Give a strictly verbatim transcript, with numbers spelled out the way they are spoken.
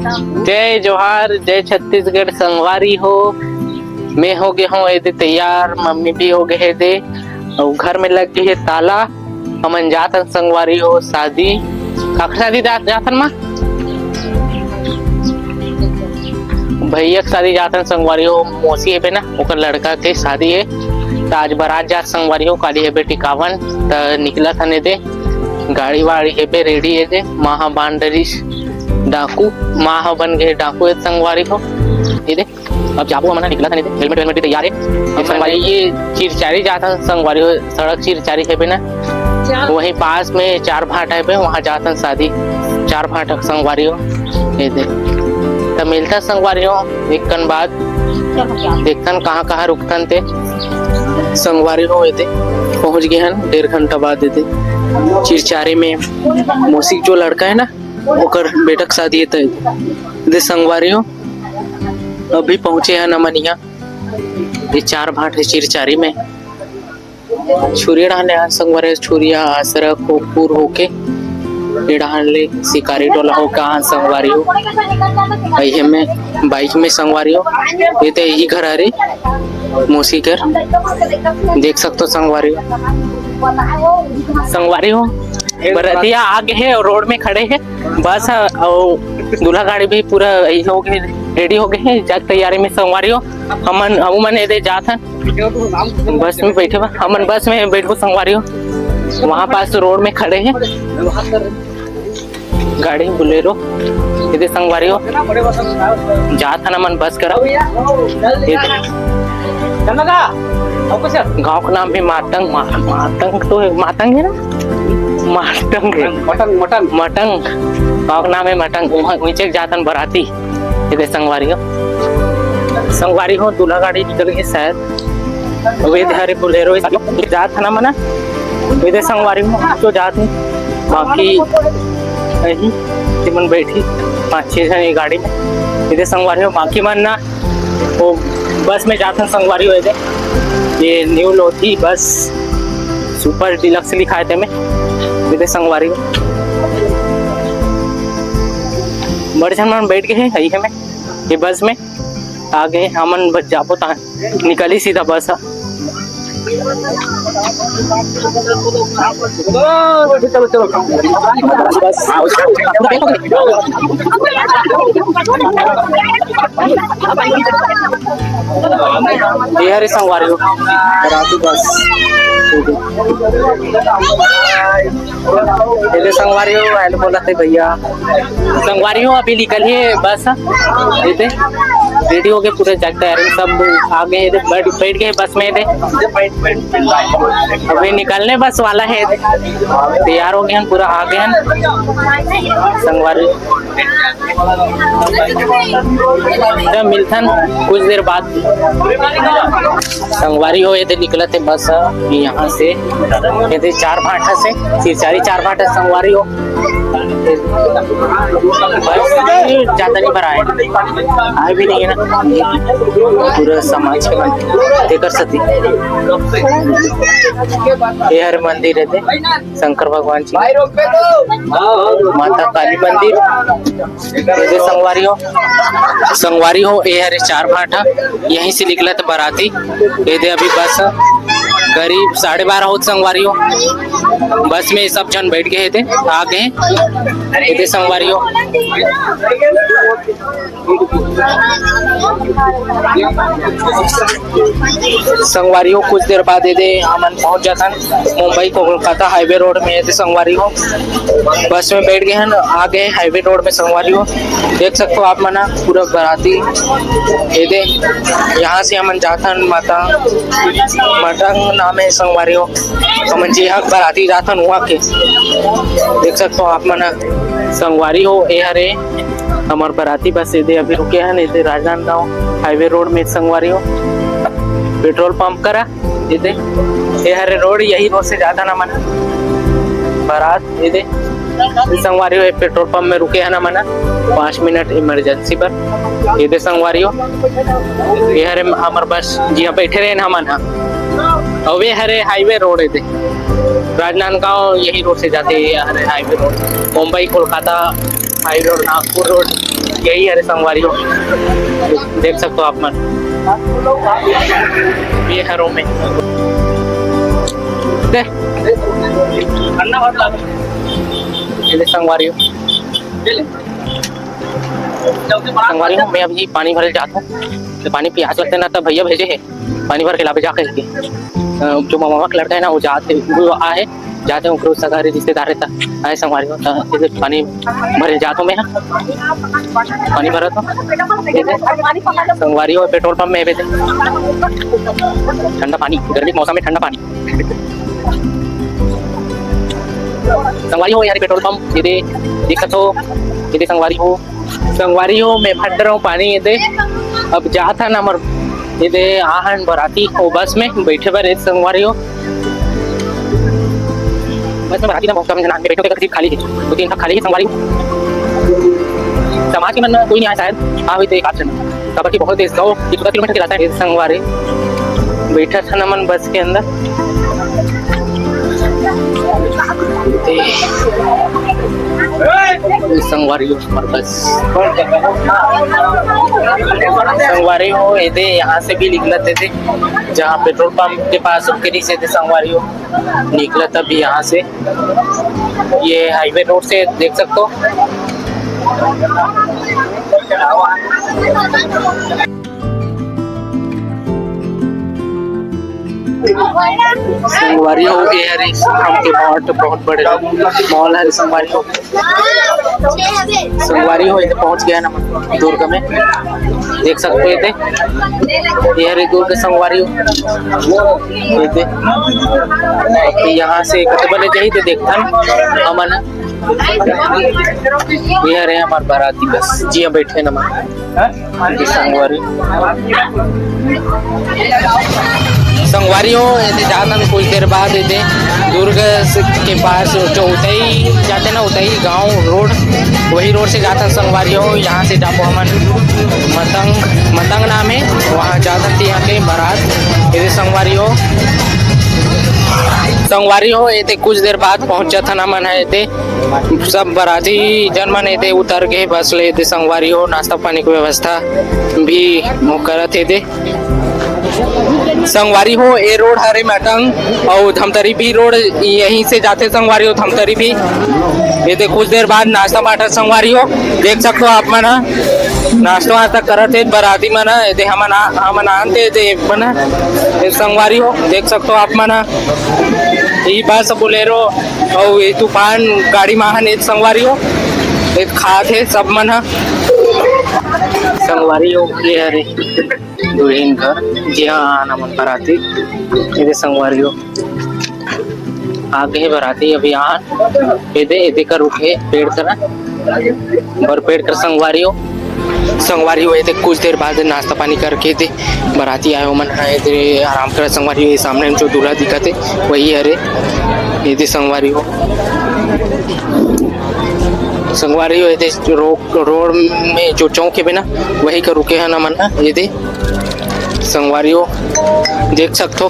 जय जोहार, जय छत्तीसगढ़ संगवारी हो। मैं हो गे हों एदे तैयार, मम्मी भी हो गे हे दे, अउ घर में लग गे हे ताला। हमन जाथन संगवारी हो शादी। काकर शादी जा-, जाथन माँ? भैया के शादी जाथन संगवारी हो, मौसी हेबे ना, ओकर लड़का के शादी हे। त आज बारात जात संगवारी हो, काली हेबे टिकावन, त निकलत हन एदे। गाड़ी वाड़ी हेबे, रेडी हे दे। माँ ह बांध डरिस डाकू, माँ ह बन गे डाकू हे संगवारी हो। एदे, अब जाबो हमन ह, निकलत हन एदे, हेलमेट वेलमेट भी तैयार हे। अब संगवारी ये चिरचारी जात हन संगवारी हो, सड़क चिरचारी हेबे ना, वहीं पास में चार भाटा हेबे, वहाँ जात हन शादी चार भाटा संगवारी हो। एदे, त मिलता संगवारी हो एक कन बाद, देखथन कहाँ कहाँ रुकथन ते। संगवारी हो एदे पहुँच गे हन डेढ़ घंटा बाद एदे चिरचारी में। मौसी के जो लड़का हे ना, ओकर बेटा के शादी हे त एदे संगवारी हो अभी पहुँचे हन हमन इहाँ। ये चार भाट हे चिरचारी में। छुरिया डहान ले आन संगवारी हो, छुरिया, आसरा, खोखपुर होके, ये डहान ले शिकारी टोला होके आन संगवारी हो। अइहे में बाइक में संगवारी हो, ये तो यही घर हरे मौसी घर, देख सकथो संगवारी हो। संगवारी हो, बरतिया आ गे हे अउ रोड में खड़े हे। बस ह, अउ दूल्हा गाड़ी भी पूरा यही हो गे, रेडी हो गे हे, जात तैयारी में संगवारी हो। हमन, हमू मन एदे जात हन। बस में बैठे बा, हमन बस में बैठबो संगवारी हो। वहाँ पास रोड में खड़े हे गाड़ी बुलेरो। एदे संगवारी हो, जात हन हमन बस करा। एदे। गाँव के नाम हे मातंग, मा-, मातंग तो हे, मातंग हे ना? मातंग हे। मटंग, मटंग। मटंग। गाँव के नाम हे मटंग। वहाँ नीचे जात हन बराती। एदे संगवारी हो, संगवारी हो, दूल्हा गाड़ी निकल गे शायद। अउ एदे हरे बुलेरो, जात हन हमन ह। एदे संगवारी हो, तो जात हे, बाकी नहीं, तेमन बैठी पाँच छः झन ये गाड़ी में। एदे संगवारी हो, बाकी मन ना वो बस में जात हन संगवारी हो। एदे ये न्यू लोधी बस सुपर डिलक्स लिखाय हे तेमे। एदे संगवारी हो, बड़ झन मन बैठ गे हे, अइहे में ये बस में। आगे हमन बस जाबो ता निकली सीधा बस ह। बस। ये हरे संगवारी हो, रातू बस। एदे संगवारी हो, हेलो बोलत हे भैया। संगवारी हो, अभी निकली हे बस, एदे रेडी हो गे पूरा जग तैयारी, सब आ गे हे, बैठ, बैठ गे बस में एदे। अभी निकलने बस वाला हे, तैयार हो गे हन, पूरा आ गे हन संगवारी। त मिलथन कुछ देर बाद। संगवारी हो, एदे निकलत हे बस ह यहाँ से, एदे चार भाटा से, सिरचारी चार भाटा संगवारी हो। बस ज्यादा नहीं भरा है, आए भी नहीं है ना पूरा समाज के मन, तेकर सती। ये हर मंदिर हे दे, शंकर भगवान जी, माता काली मंदिर। एदे संगवारी हो, संगवारी हो, ये हरे चार भाटा, यहीं से निकलत बराती। एदे अभी बस करीब साढ़े बारह होत संगवारी हो, बस में सब झन बैठ गे हे, एदे आ गे हे। एदे संगवारी हो, संगवारी हो, कुछ देर बाद एदे हमन पहुंच जाथन मुंबई कोलकाता हाईवे रोड में। एदे संगवारी हो, बस में बैठ गे हन, आ गे हाईवे रोड में संगवारी हो। देख सकथो आप मन ह पूरा बराती एदे, यहाँ से हमन जाथन माता मटंग नाम हे संगवारी हो, हमन जिहां बराती जाथन उहां के। देख सकथो आप मन ह संगवारी हो, ए हरे हमर बराती बस एदे अभी रुके हन, एदे राजनांदगांव हाईवे रोड में संगवारी हो, पेट्रोल पंप करा एदे, ए हरे रोड, यही रोड से जाथन हमन बरात एदे। संगवारी हो, ए पेट्रोल पंप में रुके हन हमन पाँच मिनट इमरजेंसी बर। एदे संगवारी हो, ए हरे हमर बस जिहां बैठे रहेन हमन ह, अउ ए हरे हाईवे रोड एदे। राजनांदगांव यही रोड से जाथे, ये हरे highway road, Mumbai Kolkata highway road, Nagpur road, यही हरे संगवारी हो, देख सकते हो आप मन, ये हरो में दे। ये संगवारी हो, संगवारी हो, मैं अभी पानी भरे जात हूँ, तो पानी प्यास लगते ना, तो भैया भेजे है पानी भर के लाबे जा करके। अ, जो मामा के लड़का है ना, वो जाते, वो आए, जाते हैं, ओकरो सगा रे रिश्तेदार रहता है संगवारी हो, तो इधर पानी भरे जात हूँ मैं। पानी भरा तो संगवारी हो, पेट्रोल पंप में बेचे ठंडा पानी, गर्मी के मौसम में ठंडा पानी। संगवारी हो, यार पेट्रोल पंप ये दे, देख सकते हो, ये दे संगवारी हो, संगवारी हो, मैं भर रहा हूँ पानी ये दे। अब जात है ना हमर ये दे आहन बराती हो बस में बैठे बर ये संगवारी हो। बस में बराती ना बहुत कम जना आदमी बैठे, सीट खाली है, दो तीन सीट खाली है संगवारी हो। समाज के मन कोई नहीं आया शायद, हाँ हुई तो एक आध जन। काबर कि बहुत तेज सौ एक सौ किलोमीटर के रास्ता है संगवारी। बैठा था नमन बस के अंदर। ते संगवारी हो हमर बस। संगवारी हो, ये दे यहाँ से भी निकलत हे ते, जहाँ पेट्रोल पंप के पास रुके रही से ते संगवारी हो, निकलत अभी यहाँ से। ये हाईवे रोड से देख सकते हो। संगवारी हो, ये हरे हमके बहुत, बहुत बड़े मॉल है संगवारी हो। संगवारी हो, ये पहुंच गया ना दुर्ग में, देख सकते हो ये, ये हरे दुर्ग संगवारी हो। ये दे। यहाँ से कते बने जाही ते देखथन हमन। ये हरे हमर बराती बस, जिया बैठे नमन। जी संगवारी, संगवारी हो, एदे जातन कुछ देर बाद एदे दुर्ग से, के पास जो उतई जाते ना, उतई गांव रोड, वही रोड से जातन संगवारी हो। यहाँ से जाबो हमन मतंग, मतंग नाम है, वहाँ जातन ते यहाँ के बारात। एदे संगवारी हो, संगवारी हो, एदे कुछ देर बाद पहुँच जाथन हमन है एदे। सब बराती जन मन एदे उतर के बस ले एदे संगवारी हो, नाश्ता पानी के व्यवस्था भी वो करत हे एदे। संगवारी हो, ए रोड हरे मतंग अउ धमतरी भी रोड यहीं से जाथे संगवारी हो, धमतरी भी। एदे कुछ देर बाद नाश्ता बांटत संगवारी हो, देख सकते हो आप मन ह, नाश्ता वास्ता करत हे बराती मन ह। एदे हमन आ-, हमन आनते एदे मन ह, ए संगवारी हो, देख सकते हो आप मन ह। ई बस बोलेरो अउ ये तूफान गाड़ी मा हन, ए संगवारी हो, ए खात हे सब मन ह। संगवारी हो, ये हरे दुल्हिन घर, जिहाँ आना मन बराती, ये संगवारी हो, आ गए बराती अभी आन, ये दे, ये दे कर रुके पेड़ करा, और पेड़ कर संगवारी हो, संगवारी हो, ये दे कुछ देर बाद नाश्ता पानी करके दे बराती आए हो मन ह, एदे आराम करत संगवारी हो। ये सामने में जो दूल्हा दिखत हे, वही हरे। एदे संगवारी हो, संगवारी हो, एदे रो-, रोड में जो चौक हे ना, वही का रुके हन हमन ह। एदे संगवारी हो, देख सकथो।